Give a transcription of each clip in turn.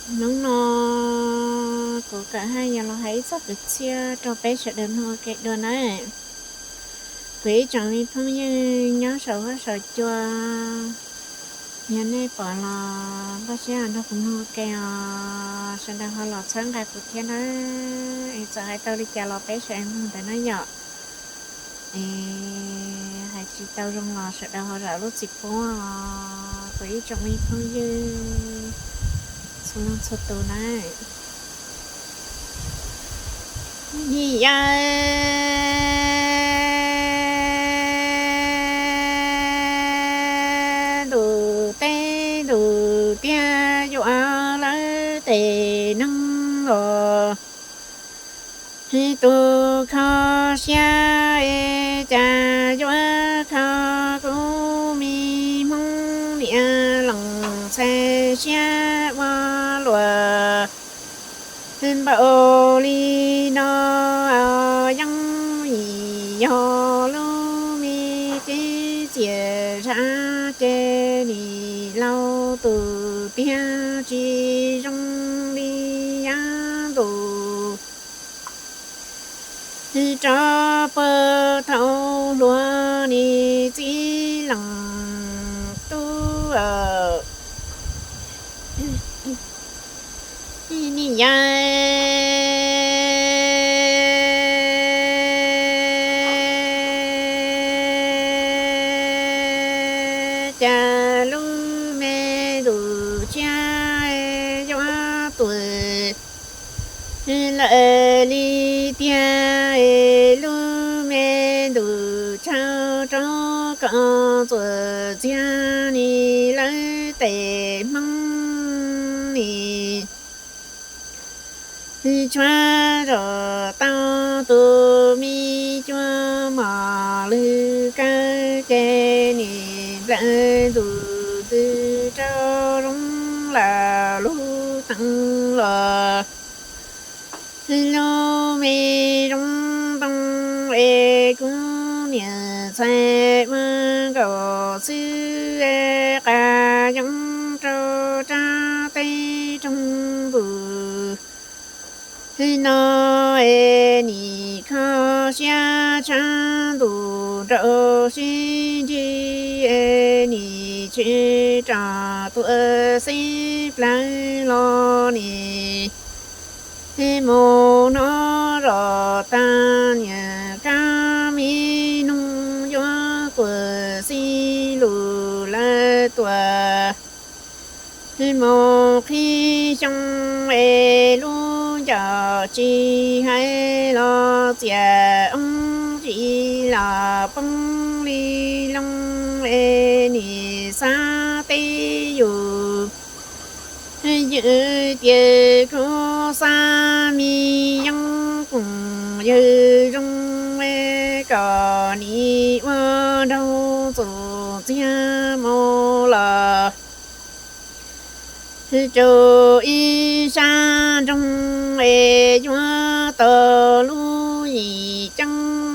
Hnub no kuv kam hais yog los hais ib txoj kwv txhiaj rau peb sawv daws mloog ua ke dua nawb. Kuv ib tsoom me phooj ywg nyob saum huab saum cua, yog nej pom los npaj siab nrog kuv mloog ua ke os, sawv daws ho los txhawb nqa kuv thiab nawb. Es txawm hais tau li cas los peb sawv daws mloog ntawd nawb yom. Es hais tsis tau zoo los sawv daws ho zam lub txim pub os, kuv ib tsoom me phooj ywg txhua leej txhua tus nawb. Nim yog ntuj teb ntuj tiag yuav lawv tes neeg los, tus kho siab es cas yuav kho kuv me Hmoob niam lees txhais siab ua luam npaum li no. Yeej vim yog lub me kev txias zam ces nim laus tus tiag tsis zoo li yav ntuj rov pag thaum hluas nim txiv lees tub. Nim yog cas lub me ntuj tshiab yuav tuag lawm li tiag, es lub me ntuj tshav rov kom txuas txiag nim lawv tes Hmoob nim tshuav zom tau tus me cua mos lwg kaw ces nim nplawm ntuj ntxwg rau zoov lawm lub teev los lub me zoov ntoo es kuv niam txhais ua nkaus xwb, qas yeeb rau rab teb roog npus no es nim kho siab tshav ntuj nraum sib ntsig es nim tshwm rov tuaj xib plawv los nim mus hnov zom tag niam kab me noog yuav quas xib lus lawv tuaj mus qhib xyoo es lub ncauj tsis hais los txias oob tsis los poob li loo es nim xav teb yus ywm tias kuv xav me yeeb koom yawg zoo kom nim ua nraug txuas txiag mus los rau ib sab nroog es yuav tau lub yim ceeb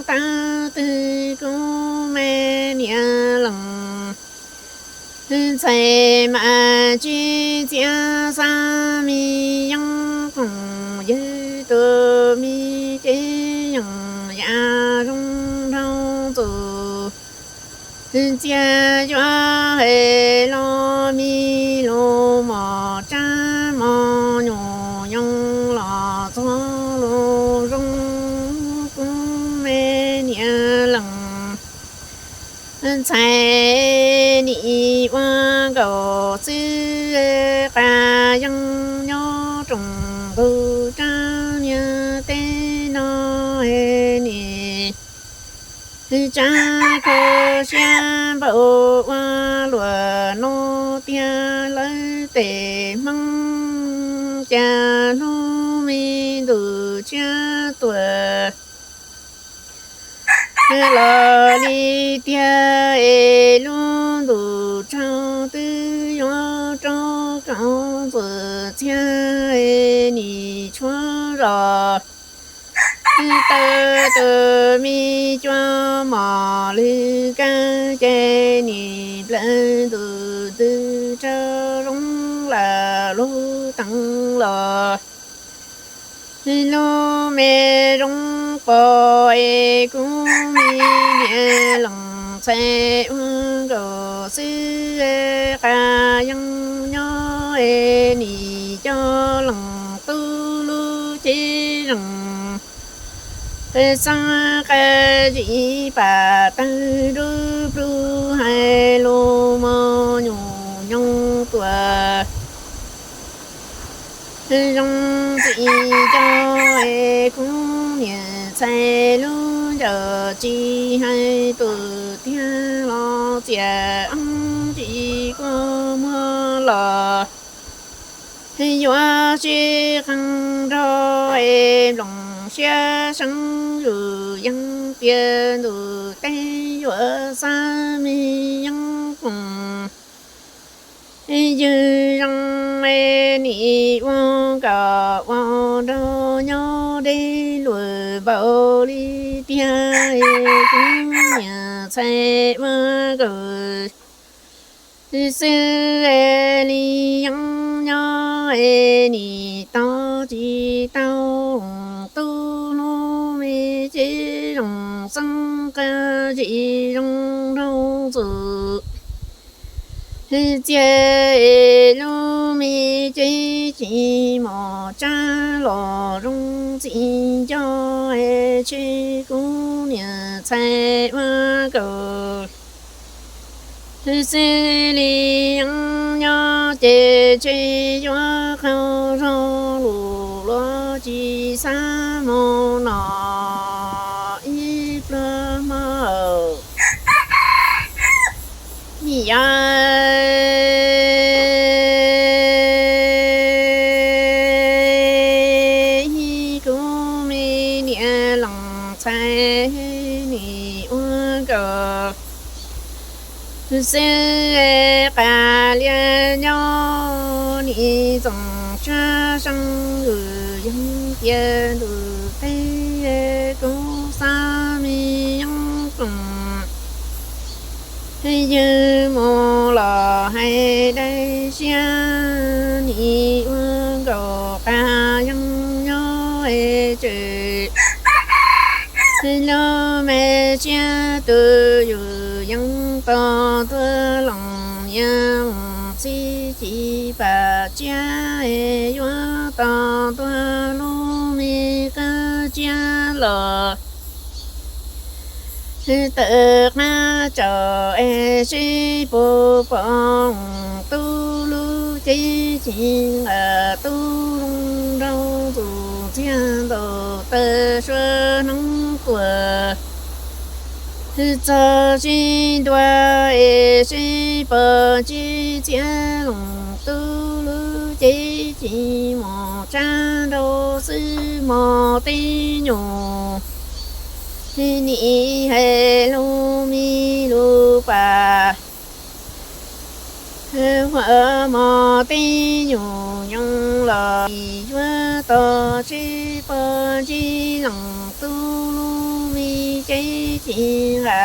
tab twg kuv me niam lees ntxhais mas tsis txiav xav me yeeb koom yawg tus me kev yeem yam zoo nraug txuas txiag yuav hais los me lus mos tsab mos nyuam nyoos los txog lus zoo kuv me niam lees ntxhais nim ua nkaus xwb qas yeeb nyob rooj ntug rab niag teb no nim tsab kho siab npaum ua luam no tiag lawv tes Hmoob cas hnub me ntuj tshiab tuaj los li tiag es lub ntuj tshauv twb yuav rov kom txuas txiag es nim tshuav zos taw tus me cua mos lwg kaw ces nim nplawm ntuj ntxwg rau zoov lub teev los. Lub me zoo pom es kuv me niam leej ntxhais ua nkaus xwb, qas yeeb nyob es nim coj leej tub lub cev zeej. Xab qab zib pam tawg dub plug hais lus mos nyuj nyoog tuaj. Zoo ntxim cov es kuv niam ntxhais lub ncaws tsis hais tus tiag los txias eeb tsis kua muag los. Yuav sib qee nrog es nplooj siab seeb yus yeeb tiag ntuj teb yuav xab me yeeb plooj. Yus zoo es nim ua nkauj ua nraug nyob deb luag npaum li tiag, kuv niam ntxhais ua nkaus xwb li yeeb nyob es nim tau tsis tau tub lub me cev zoo xeeb qab zib zoo nraug txuj txiag es lub me cev tsis mos tsab los zoo ntxim nco es tsis kuv niam ntxhais ua nkaus xwb li yeeb nyob ces tsis yuav qaug zog lus los tsis xav mus no ib pluag hmo. Yog kuv me niam leej ntxhais nim ua nkaus xwb, qas lias nyob nim txoos tshab seeb yus yeeb tiag ntuj teb kuv xab me yeeb plooj. Yus mus los hais dai siab nim ua nkaus qas yeeb nyob es tseem lub me siab tus yus yeeb tos tuag leej niam txiv ci pam tsiab es yuav tos tuag lub me qab tsiab los. Tawm qab tsaus es seb puas pom tub lub cev ci nqa tub zoo nraug tus txiag ntaus taw sua hnub tuaj. Txog sib ntua es seb puas ntsib txiab leej tub lub cev ci mos tsab nraug xwb mos tib nyuag nim hais lub me lus pam. Huam mos tib nyuag nyoos los yuav tos seb puas ntsib leej tub lub me cev ci nqa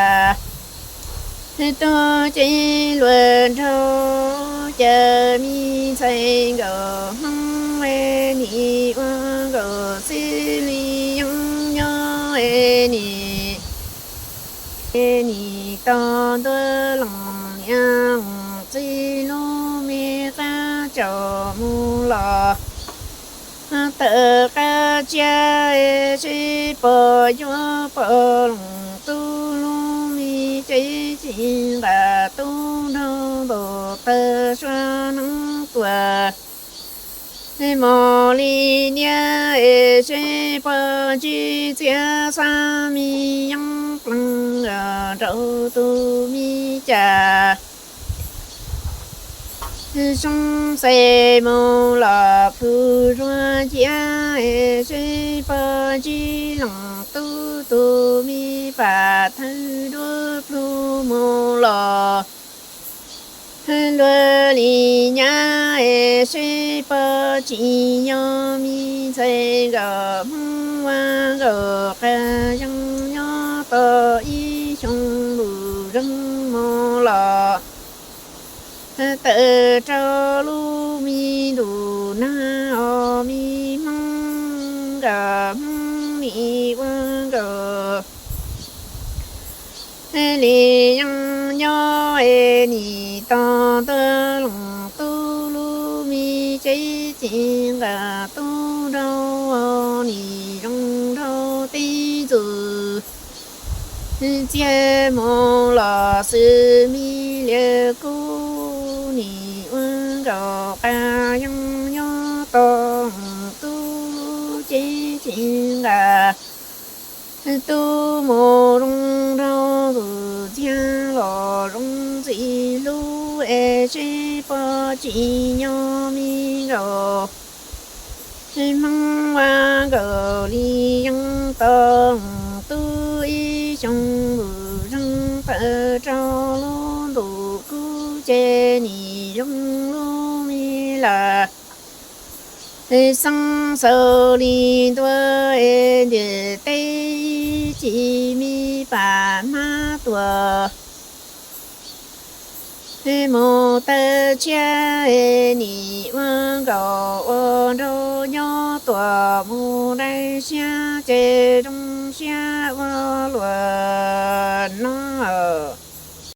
tub cev luag nraug. Cas me ntxhais nkaus hmoob es nim ua nkaus xwb li yeeb nyob es nim, nim tos ntua leej niam txiv lub me qab tsaus mus los. Tawm qab tsiab es seb puas yuav pom leej tub lub me cev ci nqa tub nraug ntaus taw sua hnub tuaj. Mos li niab es seb puas ntsib txiab xab me yeeb plooj rau tus me cas. Zoo xais mus los plhu zuag cia es seb puas ntsib leej tub tus me pam thawj duab plhu mus los. Luag li nyab es seb puas tsis yog me ntxhais nkaus hmoob ua nkaus qas yeeb nyob tau ib xyoo lus zeeg mus los. Tawm rau lub me ntuj nag os me Hmoob, nkawm Hmoob nim ua nkawm li yeej nyob es nim tos ntuj loos tub lub me cev ci nqa tub nrau nim zoo nrau tib ntxwg txiag mus los xwb me liab kub nim ua nkauj qas yeej nyob tos tub lub cev ci nqa tub mus zoo nrau ntxwg txiag los zoo ntxim hlub es seb puas tsim nyog me nkauj Hmoob ua nkauj li yeej tos tub ib xyoo ntuj zeeg tawm rau lub ntuj kub ces nim zoo lub me laj xeeb xaus li ntua es ntiaj teb ib chim me pam hmab tuaj mus taw tshiab es nim ua nkauj ua nraug nyob tuaj mus dai siab ces zoo siab ua luaj no.